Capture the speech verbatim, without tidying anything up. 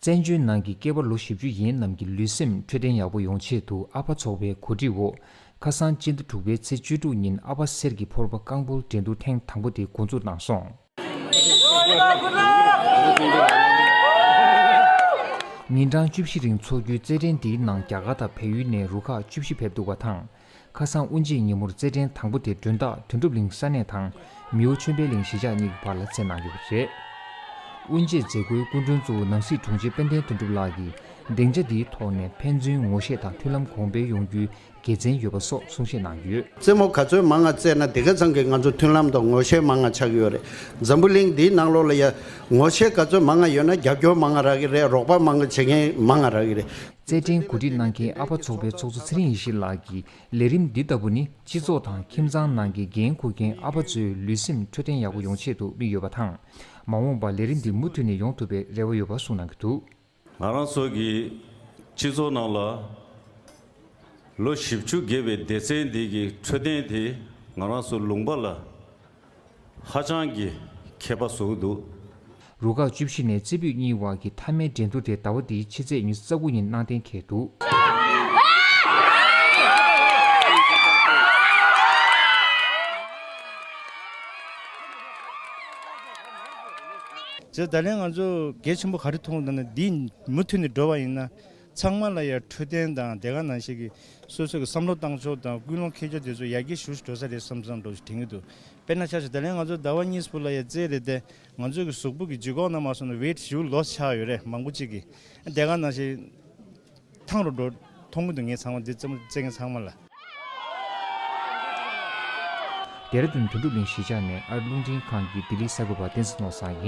བཙན་བྱོལ་ནང་གི་སྐྱེས་པ་ལོ་བཞི་བཅུ་ཡན་རྣམས་ཀྱི་ལུས་སེམས་འཕྲོད་བསྟེན་ཡག་པོ་ཡོང་ཆེད་དུ་ཨ་ཕ་ཚོགས་པའི་གོ་སྒྲིག་འོག་ཁ་སང་སྤྱི་ཟླ་དྲུག་པའི་ཚེས་བཅུ་དྲུག་ཉིན་ཨ་ཕ་གསེར་གྱི་ཕོར་པ་རྐང་སྤོལ་འགྲན་བསྡུར་ཐེངས་དང་པོ་དེ་འགོ་འཛུགས་གནང་སོང་། ཉིན་གྲངས་བཅུ་བཞི་རིང་འཚོགས་རྒྱུའི་རྩེད་འགྲན་འདིའི་ནང་རྒྱ་གར་དང་བལ་ཡུལ་ནས་རུ་ཁག་བཅུ་བཞི་ཕེབས་འདུག་པ་དང་། ཁ་སང་དབུ་འབྱེད་ཉིན་མོར་རྩེད་འགྲན་དང་པོ་དེ་མགྲོན་བདག་དོན་གྲུབ་གླིང་ས་གནས་དང་མིའོ་ཆོས་འཕེལ་གླིང་གཞིས་ཆགས་གཉིས་ཀྱི་བར་ལ་རྩེད་གནང་ཡོད་པ་རེད། དབུ་འབྱེད་མཛད་སྒོའི་སྐུ་མགྲོན་གཙོ་བོ་ནང་སྲིད་དྲུང་ཆེ་དཔལ་ལྡན་དོན་གྲུབ་ལགས་ཀྱིས་སྡིངས་ཆ་འདིའི་ཐོག་ནས་ཕན་ཚུན་ངོ་ཤེས་དང་མཐུན་ལམ་གོང་འཕེལ་ཡོང་རྒྱུའི་དགེ་མཚན་ཡོད་པ་སོགས་གསུང་བཤད་གནང་ཡོད། རྩེད་མོ་ག་ཚོད་མང་ང་རྩེད་ན་དེ་ག་ཚང་གི་ང་ཚོ་མཐུན་ལམ་དང་ངོ་ཤེས་མང་ང་ཆགས་ཡོད་རེད། འཛམ་བུ་གླིང་འདིའི་ནང་ལོགས་ལ་ཡ་ངོ་ཤེས་ག་ཚོད་མང་ང་ཡོད་ན་རྒྱབ་སྐྱོར་མང་ང་རག་གི་རེད། རོགས་པ་མང་ང་བྱེད་མཁན་མང་ང་རག་གི་རེད། རྩེད་འགྲན་གོ་སྒྲིག་གནང་མཁན་ཨ་ཕ་ཚོགས་པའི་ཚོགས་གཙོ་ཚེ་རིང་ཡེ་ཤེས་ལགས་ཀྱིས་ལས་རིམ་འདི་ལྟ་བུ་ནི་སྤྱི་ཚོགས་དང་ཁྱིམ་ཚང་ནང་གི་འགན་འཁུར་མཁན་ཨ་ཕ་ཚོའི་ལུས་སེམས་འཕྲོད་བསྟེན་ཡག་པོ་ཡོང་ཆེད་དུ་དམིགས་ཡོད་པ་དང་། མ་འོངས་པར་ལས་རིམ་འདི་མུ་མཐུད་ནས་ཡོང་ཐུབ་པའི་རེ་བ་ཡོད་པ་གསུངས་གནང་གི་འདུག། ང་རང་ཚོ་གི་སྤྱི་ཚོགས་ནང་ལ་ལོ་བཞི་བཅུ་བརྒལ་བའི་སྡེ་ཚན་འདི་གི་འཕྲོད་བསྟེན་དེ་ང་རང་ཚོ་ལུང་པ་ལ་ཧ་ཅང་གི་ཁྱད་པར་བཟོ་གི་འདུག། རུ་ཁག་བཅུ་བཞི་ནས་རྩེ་ཕུད་གཉིས་བར་གྱི་མཐའ་མའི་འགྲན་བསྡུར་དེ་ཟླ་བ་འདིའི་ཕྱི་ཚེས་ཉི་ཤུ་རྩ་དགུ་ཉིན་གནང་གཏན་འཁེལ་འདུག། ཅེས་ད་ལན་ང་ཚོ་གལ་ཆེན་པོ་ག་རེ་མཐོང་ད་ན་འདི་མུ་མཐུད་ནས་འགྲོ་བ་ཡིན་ན་ཚང་མ་ལ་ཡ་འཕྲོད་བསྟེན་དང་དེ་ག་ནང་བཞིན་གྱི་སོ་སོ་གི་བསམ་བློ་བཏང་ཕྱོགས་དང་ཀུན་སློང་འཁྱེར་ཕྱོགས་དེ་ཚོ་ཡར་རྒྱས་ཞེ་པོ་ཞིག་འགྲོ་ས་རེད་བསམ་བསམ་འགྲོ་ཞིག་དྲན་གྱི་འདུག། དཔེར་ན་ཆ་བཞག་ད་ལན་ང་ཚོ་ཟླ་བ་གཉིས་པོ་ལ་ཡ་རྩེད་རེད་དེ་ང་ཚོ་གི་གཟུགས་པོ་གི་ལྗིད་ཁོག་ན་མ་སོང་ན་ཝེ་ཊི་ཞེ་པོ་ལོ་སི་ཆགས་ཡོད་རེད་མང་པོ་ཅིག་གི། དེ་ག་ནང་བཞིན་ཐང་རུ་འགྲོ་མཐོང་གི་འདུག་ངས་ཚང་མ་འདི་རྩེད་མོ་རྩེད་མཁན་ཚང་མ་ལ། ལྡེ་ར་ལྡུན་དོན་གྲུབ་གླིང་གཞིས་ཆགས་ནས་ཨར་རླུང་འཕྲིན་ཁང་གི་ལྡི་ལི་གསར་འགོད་པ་བསྟན་འཛིན་ནོར་བཟང་ཡིན།